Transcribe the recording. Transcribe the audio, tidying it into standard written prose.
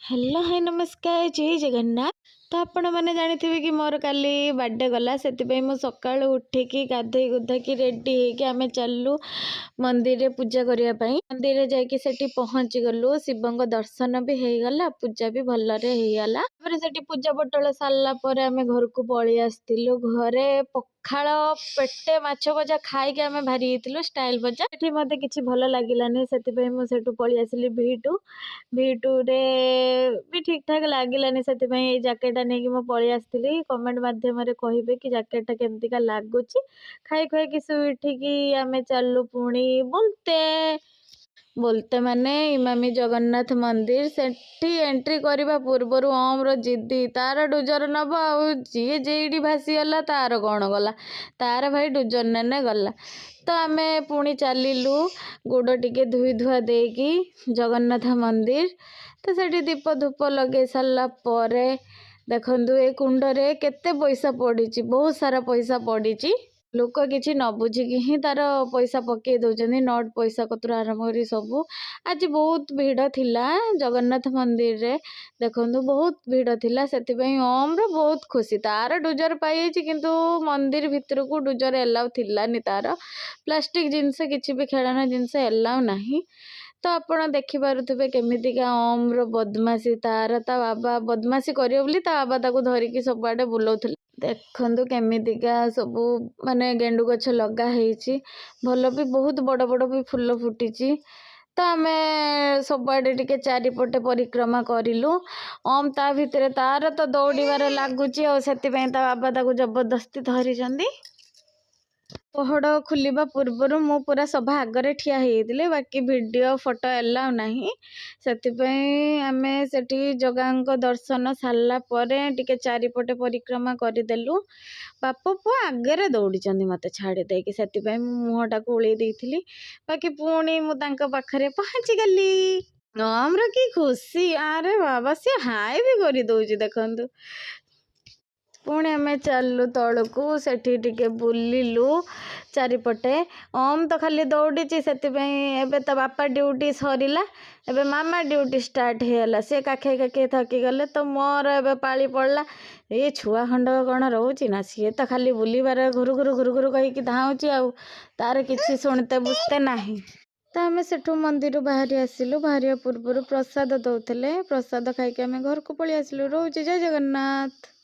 Hello, high, ନମସ୍କାର, ଜୟ ଜଗନ୍ନାଥ। ତ ଆପଣମାନେ ଜାଣିଥିବେ କି ମୋର କାଲି ବାର୍ଥଡ଼େ ଗଲା। ସେଥିପାଇଁ ମୁଁ ସକାଳୁ ଉଠିକି, ଗାଧେଇ ଗୁଧାକି, ରେଡ଼ି ହେଇକି ଆମେ ଚାଲିଲୁ ମନ୍ଦିରରେ ପୂଜା କରିବା ପାଇଁ। ମନ୍ଦିରରେ ଯାଇକି ସେଠି ପହଞ୍ଚିଗଲୁ। ଶିବଙ୍କ ଦର୍ଶନ ବି ହେଇଗଲା, ପୂଜା ବି ଭଲରେ ହେଇଗଲା। ତାପରେ ସେଠି ପୂଜା ପୋଟଳ ସାରିଲା ପରେ ଆମେ ଘରକୁ ପଳେଇ ଆସିଥିଲୁ। ଘରେ ପଖାଳ ପେଟେ ମାଛ ଭଜା ଖାଇକି ଆମେ ବାହାରି ଯାଇଥିଲୁ ଷ୍ଟାଇଲ ବଜାର। ସେଠି ମୋତେ କିଛି ଭଲ ଲାଗିଲାନି, ସେଥିପାଇଁ ମୁଁ ସେଠୁ ପଳେଇ ଆସିଲି ଭି ଟୁ। ଭି ଟୁରେ ବି ଠିକ୍ ଠାକ୍ ଲାଗିଲାନି, ସେଥିପାଇଁ ଏଇ ଜ୍ୟାକେଟଟା ନେଇକି ମୁଁ ପଳେଇ ଆସିଥିଲି। କମେଣ୍ଟ ମାଧ୍ୟମରେ କହିବେ କି ଜ୍ୟାକେଟଟା କେମିତିକା ଲାଗୁଛି। ଖାଇ ଖୁଆଇକି ଶୋଇ ଉଠିକି ଆମେ ଚାଲିଲୁ ପୁଣି ବୁଲତେ। ବୋଲତେ ମାନେ ଇମାମି ଜଗନ୍ନାଥ ମନ୍ଦିର। ସେଠି ଏଣ୍ଟ୍ରି କରିବା ପୂର୍ବରୁ ଓମ୍ର ଜିଦି, ତାର ଡୁଜର ନବ। ଆଉ ଯିଏ ଯେଇଠି ଭାସିଗଲା ତାର କ'ଣ ଗଲା, ତାର ଭାଇ ଡୁଜର ନେନେ ଗଲା। ତ ଆମେ ପୁଣି ଚାଲିଲୁ ଗୋଡ଼ ଟିକେ ଧୋଇ ଧୁଆ ଦେଇକି ଜଗନ୍ନାଥ ମନ୍ଦିର। ତ ସେଠି ଦୀପ ଧୂପ ଲଗେଇ ସାରିଲା ପରେ ଦେଖନ୍ତୁ, ଏ କୁଣ୍ଡରେ କେତେ ପଇସା ପଡ଼ିଛି। ବହୁତ ସାରା ପଇସା ପଡ଼ିଛି। ଲୋକ କିଛି ନ ବୁଝିକି ହିଁ ତାର ପଇସା ପକେଇ ଦେଉଛନ୍ତି, ନୋଟ୍ ପଇସା କତରୁ ଆରମ୍ଭ କରି ସବୁ। ଆଜି ବହୁତ ଭିଡ଼ ଥିଲା ଜଗନ୍ନାଥ ମନ୍ଦିରରେ। ଦେଖନ୍ତୁ, ବହୁତ ଭିଡ଼ ଥିଲା। ସେଥିପାଇଁ ଓମ୍ର ବହୁତ ଖୁସି, ତାର ଡୁଜର ପାଇଯାଇଛି। କିନ୍ତୁ ମନ୍ଦିର ଭିତରକୁ ଡୁଜର ଏଲାଉ ଥିଲାନି ତାର। ପ୍ଲାଷ୍ଟିକ୍ ଜିନିଷ କିଛି ବି, ଖେଳନା ଜିନିଷ ଏଲାଉ ନାହିଁ। ତ ଆପଣ ଦେଖିପାରୁଥିବେ କେମିତିକା ଓମ୍ର ବଦମାସି। ତାର ତା ବାବା ବଦମାସି କରିବ ବୋଲି ତା ବାବା ତାକୁ ଧରିକି ସବୁଆଡ଼େ ବୁଲଉଥିଲେ। ଦେଖନ୍ତୁ, କେମିତିକା ସବୁ ମାନେ ଗେଣ୍ଡୁ ଗଛ ଲଗା ହେଇଛି। ଭଲ ବି, ବହୁତ ବଡ଼ ବଡ଼ ବି ଫୁଲ ଫୁଟିଛି। ତ ଆମେ ସବୁଆଡ଼େ ଟିକେ ଚାରିପଟେ ପରିକ୍ରମା କରିଲୁ। ଓମ୍ ତା ଭିତରେ ତାର ତ ଦୌଡ଼ିବାରେ ଲାଗୁଛି ଆଉ ସେଥିପାଇଁ ତା ବାବା ତାକୁ ଜବରଦସ୍ତି ଧରିଛନ୍ତି। ପହଡ଼ ଖୋଲିବା ପୂର୍ବରୁ ମୁଁ ପୁରା ସଭା ଆଗରେ ଠିଆ ହେଇଯାଇଥିଲି। ବାକି ଭିଡ଼ିଓ ଫଟୋ ଏଲାଉ ନାହିଁ। ସେଥିପାଇଁ ଆମେ ସେଠି ଜଗାଙ୍କ ଦର୍ଶନ ସାରିଲା ପରେ ଟିକେ ଚାରିପଟେ ପରିକ୍ରମା କରିଦେଲୁ। ବାପ ପୁଅ ଆଗରେ ଦୌଡ଼ିଛନ୍ତି ମୋତେ ଛାଡ଼ି ଦେଇକି, ସେଥିପାଇଁ ମୁଁ ମୁହଁଟାକୁ ଓଳେଇ ଦେଇଥିଲି। ବାକି ପୁଣି ମୁଁ ତାଙ୍କ ପାଖରେ ପହଞ୍ଚିଗଲି। ଓମ୍ର କି ଖୁସି! ଆରେ ବାବା, ସିଏ ହାଇ ବି କରିଦେଉଛି ଦେଖନ୍ତୁ। ପୁଣି ଆମେ ଚାଲିଲୁ ତଳକୁ, ସେଠି ଟିକେ ବୁଲିଲୁ ଚାରିପଟେ। ଓମ୍ ତ ଖାଲି ଦୌଡ଼ିଛି। ସେଥିପାଇଁ ଏବେ ତା ବାପା ଡ୍ୟୁଟି ସରିଲା, ଏବେ ମାମା ଡ୍ୟୁଟି ଷ୍ଟାର୍ଟ ହେଇଗଲା। ସେ କାଖେଇ କାଖେଇ ଥକିଗଲେ, ତ ମୋର ଏବେ ପାଳି ପଡ଼ିଲା। ଏ ଛୁଆ ଖଣ୍ଡକ କ'ଣ ରହୁଛି ନା, ସିଏ ତ ଖାଲି ବୁଲିବାର ଘୁରୁ ଘୁରୁ ଘୁରୁ ଘୁରୁ କହିକି ଧାଉଁଛି, ଆଉ ତାର କିଛି ଶୁଣିତେ ବୁଝତେ ନାହିଁ। ତ ଆମେ ସେଠୁ ମନ୍ଦିରରୁ ବାହାରି ଆସିଲୁ। ବାହାରିବା ପୂର୍ବରୁ ପ୍ରସାଦ ଦେଉଥିଲେ। ପ୍ରସାଦ ଖାଇକି ଆମେ ଘରକୁ ପଳେଇ ଆସିଲୁ। ରହୁଛି, ଜୟ ଜଗନ୍ନାଥ।